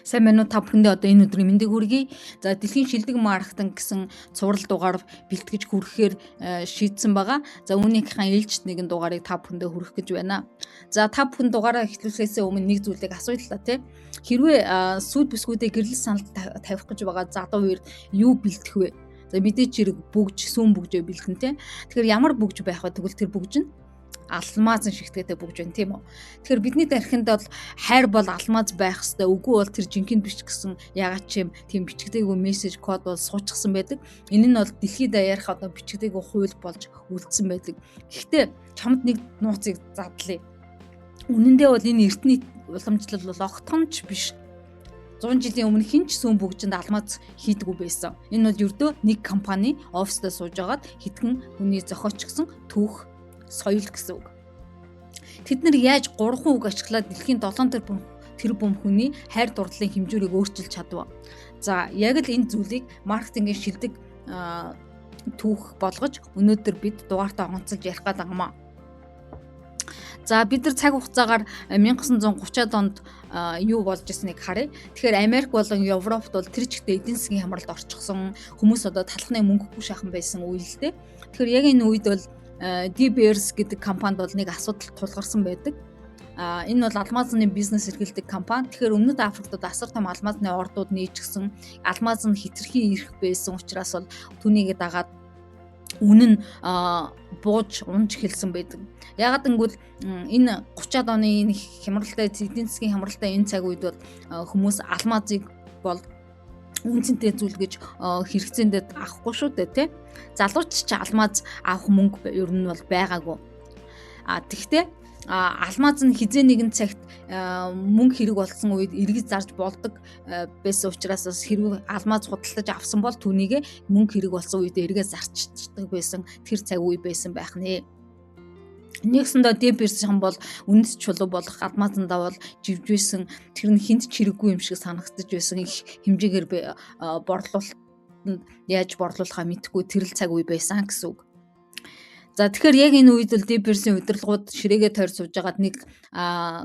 Сайн байна уу, та бүхэндээ одоо энэ өдрийн мэндийг хүргэе. За, дэлхийн шилдэг маркетинг гэсэн цуврал дугаар бэлтгэж хүргэхээр шийдсэн байгаа. За, үүнийхээ ээлжит нэгэн дугаарыг та бүхэндээ хүргэх гэж байна. За, та бүхэн дугаараа эхлүүлэхээс өмнө нэг зүйлийг асууя л та, тий. Хэрвээ сүйд бүсгүүдээ гэрлэл санал тавих гэж байгаа залуу үер юу бэлтгэх вэ? За, мэдээч хэрэг бүгж, сүүн бүгжээ бэлтэн, тий. Тэгэхээр ямар бүгж байх вэ? Тэгвэл тэр бүгж нь алмазын шигтгээтэй бүгж байна, тийм үү. Тэгэхээр бидний тархинд бол хайр бол алмаз байх хэвээр, үгүй бол тэр жинхэнэ биш гэсэн ягаад ч юм тийм бичигдээгүй мессеж код бол суучихсан байдаг. Энэ нь бол дэлхийд даяарх одоо бичигдээгүй хууль болж үлдсэн байдаг. Гэхдээ чамд нэг нууцыг задлаа. Үнэн дээр бол энэ эртний уламжлал бол огтхон ч биш. 100 жилийн өмнө хэн ч сүүн бүгжинд алмаз хийдэггүй байсан. Энэ бол ердөө нэг компани оффистаа сууж агаад хэдхэн хүний зохиочгсон түүх соёл гэсэн үг. Тэд нар яаж 3 үг ашиглаад дэлхийн 7 тэрбум хүний хайр дурлалын хэмжүүрийг өөрчилж чадав? За, яг л энэ зүйлийг маркетингийн шилдэг түүх болгож өнөөдөр бид дугаартаа онцолж ярих гээд байгаа юм аа. За, бид нар цаг хугацаагаар 1930-аад онд юу болж ирснийг харъя. Тэгэхээр Америк болон Европт бол тэр чигтээ эдийн засгийн хямралд орчихсон, хүмүүс одоо талхны мөнгөгүй шахан байсан үе л дээ. Тэгэхээр яг энэ үед бол De Beers гэдэг компанид бол нэг асуудал тулгарсан байдаг. А энэ бол алмазны бизнес эрхэлдэг компани. Тэгэхээр Өмнөд Африкт асар том алмазны ордууд нээчихсэн. Алмаз нь хэтэрхий ирэх байсан учраас бол түүнийг дагаад үнэ нь бууж унж эхэлсэн байдаг. Яагаад гэвэл энэ 30-аад оны энэ хямралтай, эдийн засгийн хямралтай энэ цаг үед бол хүмүүс алмазыг бол үнэ цэнтэй зүйл гэж хэрэгцээндээ авахгүй шүү дээ, тий. Залууч ч алмаз авах мөнгө ер нь бол байгаагүй. А тэгтээ алмаз нь хэзээ нэгэн цагт мөнгө хэрэг болсон үед эргэж зарж болдог байсан учраас бас хэрвээ алмаз худалдаж авсан бол түүнийг мөнгө хэрэг болсон үед эргээ зарчдаг байсан тэр цаг үе байсан байх нэ. Нэгсэндээ De Beers-ийн бол үнэт чулуу болох алмазандаа бол живжсэн, тэр нь хүнд ч хэрэггүй юм шиг санагдаж байсан, их хэмжээгээр борлуулалтанд яаж борлуулахаа мэдэхгүй тэр л цаг үе байсан гэсэн үг. За, тэгэхээр яг энэ үед бол De Beers-ийн удирдлагууд ширээгээ тойр сууж байгаад нэг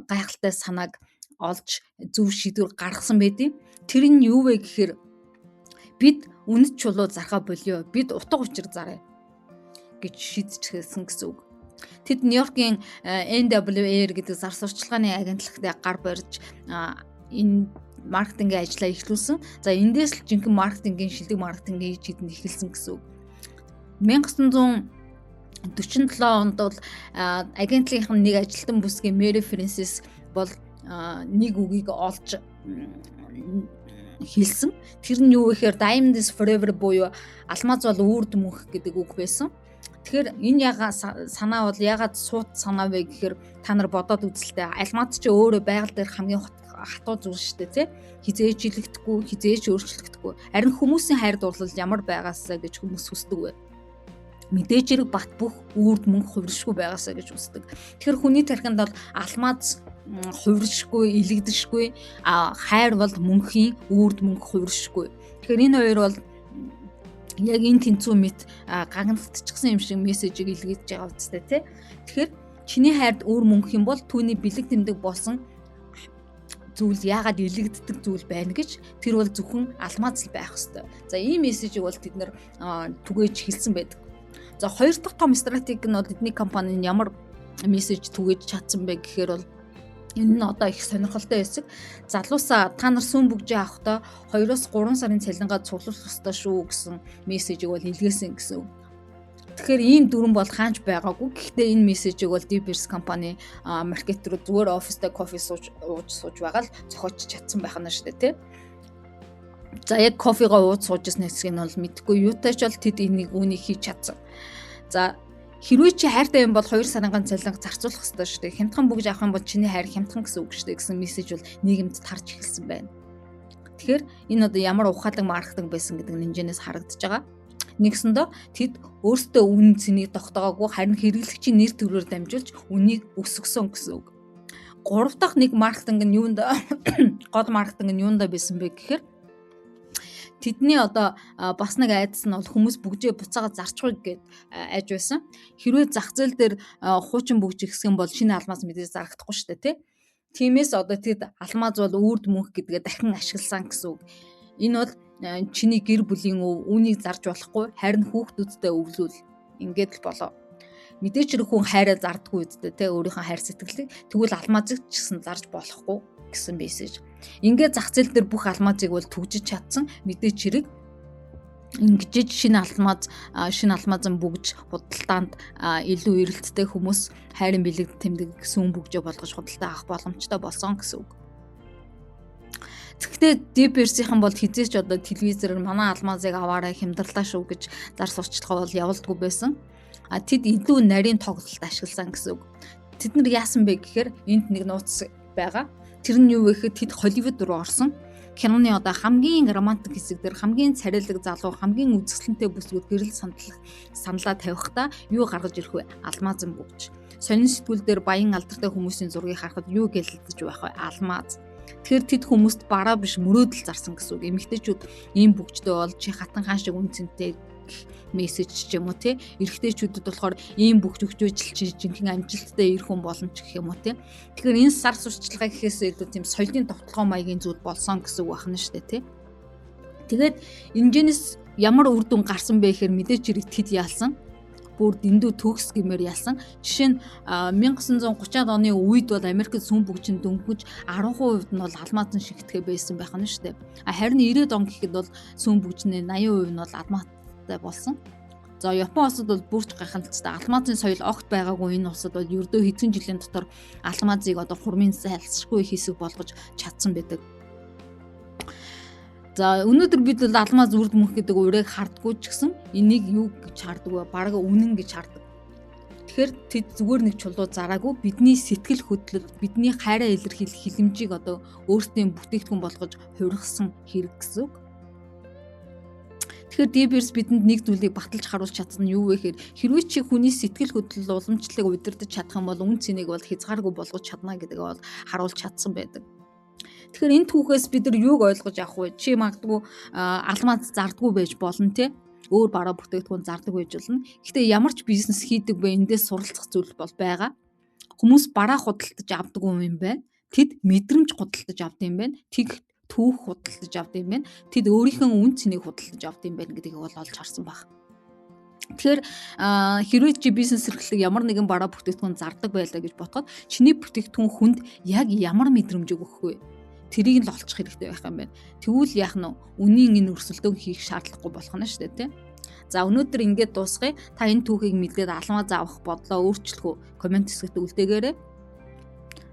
гайхалтай санааг олж зөв шийдвэр гаргасан байдیں۔ Тэр нь юу вэ гэхээр бид үнэт чулуу зархаа болио. Бид утга учир заръя гэж шийдчихсэн гэсэн үг. Тэд Нью-Йоркийн NWR гэдэг зар сурталчилгааны агентлагт гар барьж энэ маркетингийн ажлаа эхлүүлсэн. За, эндээс л жинхэнэ маркетингийн шилдэг маркетингийн хийж хийдэнд эхэлсэн гэсэн үг. 1947 онд бол агентлагийн нэг ажилтан бүсгийн Мэри Фрэнсис бол нэг үгийг олж хэлсэн. Тэр нь юу гэхээр "Diamond is forever" буюу алмаз бол үүрд мөнх гэдэг үг байсан. Тэгэхээр энэ яга санаа бол ягаад суут санаа вэ гэхээр та нар бодоод үзэлтэй. Алмаз чи өөрөө байгаль дээр хамгийн хатуу зүйл шүү дээ, тий. Хэзээ ч илэгдэхгүй, хэзээ ч өөрчлөгдөхгүй. Харин хүмүүсийн хайр дурлал ямар байгаасаа гэж хүмүүс хүсдэг вэ? Мэдээж хэрэг бат бөх, үүрд мөнх, хувиршгүй байгаасаа гэж үздэг. Тэгэхээр хүний тархинд бол алмаз хувиршгүй, илэгдэшгүй, а хайр бол мөнхийн, үүрд мөнх, хувиршгүй. Тэгэхээр энэ хоёр бол яг энэ тэнцүү мэт гагнагдчихсан юм шиг мессежийг илгээж байгаа үстэй, тий. Тэгэхээр чиний хайрд үр мөнх юм бол түүний бэлэг тэмдэг болсон зүйл яагаад илэгддэг зүйл байна гэж, тэр бол зөвхөн алмаз л байх хэвээр. За, ийм мессежийг бол тэд нар түгээж хэлсэн байдаг. За, хоёр дахь том стратеги нь бол эдний компани нь ямар мессеж түгээж чадсан бэ гэхээр бол энэ нь одоо их сонирхолтой хэсэг. Залуусаа, та нар сүүн бүгжээ авахдаа 2-оос 3 сарын цалингаа цуглуулах ёстой шүү гэсэн мессежийг бол илгээсэн гэсэн үг. Тэгэхээр ийм дүрэм бол хаанч байгаагүй. Гэхдээ энэ мессежийг бол De Beers компани маркетерүүд зүгээр оффистай кофе сууж ууж сууж байгаа л зохиоч чадсан байх нь шүү дээ, тий. За, яг кофегоо ууж сууж ирсэн хэсгийг нь бол мэдэхгүй. Юутай ч бол тэд энийг үүнийг хийж чадсан. За, хэрвээ чи хайртай юм бол 2 сарын цалинг зарцуулах ёстой шүү дээ. Хямдхан бүгж авах юм бол чиний хайр хямдхан гэсэн үг шүү дээ гэсэн мессеж бол нийгэмд тарж эхэлсэн байна. Тэгэхээр энэ одоо ямар ухаалаг маркетинг байсан гэдэг нь хэмжээнээс харагдаж байгаа. Нэгсэндээ тэд өөрсдөө үнэ цэнийг тогтоогоогүй, харин хэрэглэгчийн нэр төрөөр дамжуулж үнийг өсгөсөн гэсэн үг. Гурав дахь нэг маркетинг нь юунд, гол маркетинг нь юундаа байсан бэ гэхээр тэдний одоо бас нэг айдас нь бол хүмүүс бүгжээ буцаага зарчихвыг гээд айж байсан. Хэрвээ зах зээл дээр хуучин бүгж ихсэх юм бол шинэ алмаз мэдээж зарагдахгүй шүү дээ, тий. Тиймээс одоо тэд алмаз бол үрд мөнх гэдгээ дахин ашигласан гэсэн үг. Энэ бол чиний гэр бүлийн өв, үүнийг зарж болохгүй, харин хүүхдүүдтэй өвлүүл. Ингээд л болоо. Мэдээч хэрэг хүн хайраа зардаггүй үсттэй те, өөрийнхөө хайр сэтгэлийг тэгвэл алмазыг ч гэсэн зарж болохгүй гэсэн мессеж. Ингээд зах зээл дээр бүх алмазыг бол түгжиж чадсан. Мэдээч хэрэг ингэж шинэ алмазан бүгж худалдаанд илүү эрэлттэй хүмүүс хайрын бэлэг тэмдэг сүүн бүгжээ болгож худалдаа авах боломжтой болсон гэсэн үг. Тэгэхдээ De Beers-ийнхэн бол хизээч одоо телевизээр манай алмазыг аваарай хямдарлаа шүү гэж зар сурталчилгаа бол явуулдаггүй байсан. А тэд илүү нарийн тоглолт ашигласан гэсэн үг. Тэд нар яасан бэ гэхээр энд нэг нууц байгаа. Тэр нь юу вэ гэхэд тэд Холливуд руу орсон. Киноны одоо хамгийн романтик хэсэг дээр хамгийн царайлаг залуу, хамгийн үзэсгэлэнтэй бүсгүүд гэрэл саналаа тавихтаа юу гаргаж ирэх вэ? Алмазан бүгж. Сонин сэтгүүл дээр баян алдартай хүмүүсийн зургийг харахад юу гэлэлдэж байх вэ? Алмаз. Тэгэхээр тэд хүмүүст бараа биш мөрөөдөл зарсан гэсэн үг. Эмэгтэйчүүд ийм бүгжтэй бол чи хатан хаан шиг үн цэнтэй мессеж ч юм уу те. Эрэгтэйчүүдэд болохоор ийм бүгж өгчөөжл чи жинхэнэ амжилттай эр хүн болно ч гэх юм уу те. Тэгэхээр энэ сар сурталчилгаа гэхээс илүү тийм соёлын довтлогоо маягийн зүйл болсон гэсэн үг байна шүү дээ те. Тэгээд инженес ямар үр дүн гарсан бэ гэхээр мэдээч хэрэг тэд яалсан. Бүр дэндүү төгс гэмээр ялсан. Жишээ нь 1930-ад оны үед бол Америкт сүм бүгжин дөнгөж 10% нь бол алмазан шигтгэе байсан байх нь шүү дээ. Харин 90-ад он гэхэд бол сүм бүгжний 80% нь бол алмазтай болсон. За Япон улсад бол бүрч гайхалтай алмазын соёл огт байгаагүй энэ улсад бол ердөө хэдэн жилийн дотор алмазыг одоо хурмын зайлшгүй хэсэг болгож чадсан байдаг. За өнөөдөр бид бол алмаз үрд мөнх гэдэг урыг хардггүй ч гэсэн энийг юу гэж хардаг вэ? Бараг үнэн гэж хардаг. Тэгэхээр тэд зүгээр нэг чулуу зараагүй бидний сэтгэл хөдлөл, бидний хайраа илэрхийлэх хилэмжийг одоо өөрсдийн бүтээгдэхүүн болгож хувиргасан хэрэг гэсэн үг. Тэгэхээр De Beers бидэнд нэг зүйлийг баталж харуулж чадсан нь юу вэ гэхээр хэрвээ чи хүний сэтгэл хөдлөл уламжлалыг удирдах чадах юм бол үн цэнийг бол хязгааргүй болгож чадна гэдгийг бол харуулж чадсан байдаг. Тэгэхээр энэ түүхээс бид нар юуг ойлгож авах вэ? Чи магадгүй алмаз зардаггүй байж болно те. Өөр бараа бүтээгдэхүүн зардаг байж болно. Гэхдээ ямар ч бизнес хийдэг бэ эндээс суралцах зүйл бол байгаа. Хүмүүс бараа худалдаж авдаггүй юм байна. Тэд мэдрэмж худалдаж авд юм байна. Тэг түүх худалдаж авд юм байна. Тэд өөрийнхөө үн цэнийг худалдаж авд юм байна гэдгийг бол олж харсан баг. Тэгэхээр хэрвээ чи бизнес эрхлэх ямар нэгэн бараа бүтээгдэхүүн зардаг байлаа гэж бодоход чиний бүтээгдэхүүн хүнд яг ямар мэдрэмжийг өгөх вэ? Тэрийг л олчих хэрэгтэй байх юм байна. Тэгвэл яах нь үнийн энэ өрсөлдөөн хийх шаардлагагүй болох нь шүү дээ, тэ. За өнөөдөр ингээд дуусгая. Та энэ түүхийг мэдээд алмаз авах бодлоо өөрчлөх үү? Коммент хэсэгт үлдээгээрэй.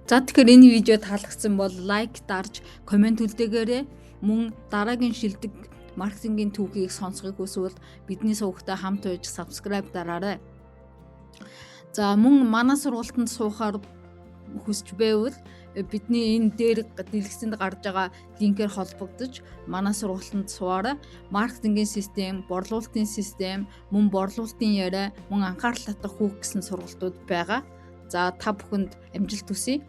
За тэгэхээр энэ видео таалагдсан бол лайк дарж коммент үлдээгээрэй. Мөн дараагийн шилдэг маркетингийн түүхийг сонсохыг хүсвэл бидний сувагтай хамт байж subscribe дараарай. За мөн манай сургалтанд суухаар хүсч байвал бидний энэ дээр дэлгэцэнд гарч байгаа линкээр холбогдож манай сургалтанд сууаарай. Маркетингийн систем, борлуулалтын систем, мөн борлуулалтын яриа, мөн анхаарал татах хүүх гэсэн сургалтууд байгаа. За та бүхэнд амжилт хүсье.